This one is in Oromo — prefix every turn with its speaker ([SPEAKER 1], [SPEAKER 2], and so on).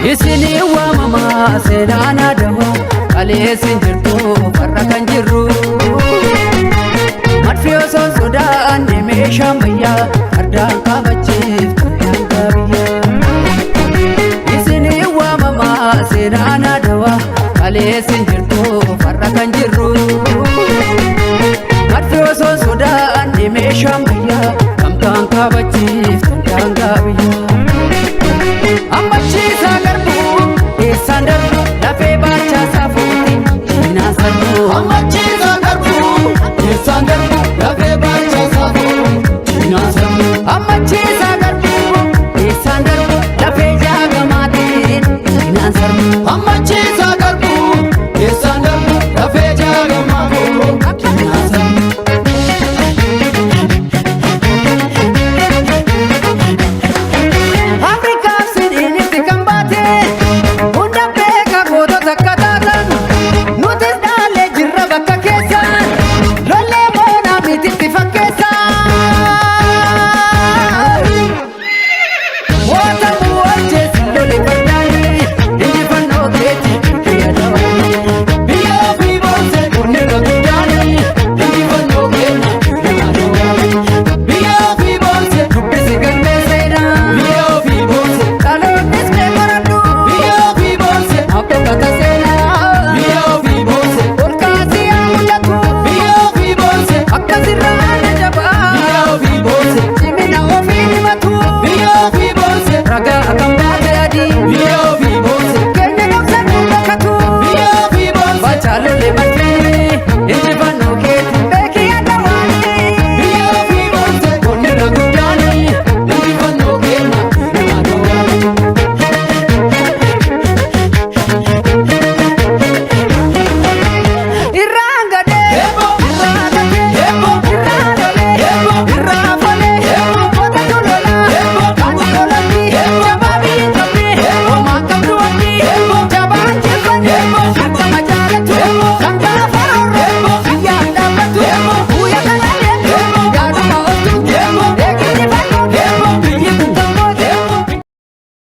[SPEAKER 1] Isinii waamamaa seenaan adawaa kaleessin jirtu farra kan jirru. Madfi osoo sodaanne meeshaa ammayyaa fardaan kaabachiif daangaa biyyaa. Isinii waamamaa seenaan adawaa kaleessin jirtu farra kan jirru. Madfi osoo sodaanne meeshaa ammayyaa gamtaan kaabachiif daangaa biyyaa. Ammachiisaa garba.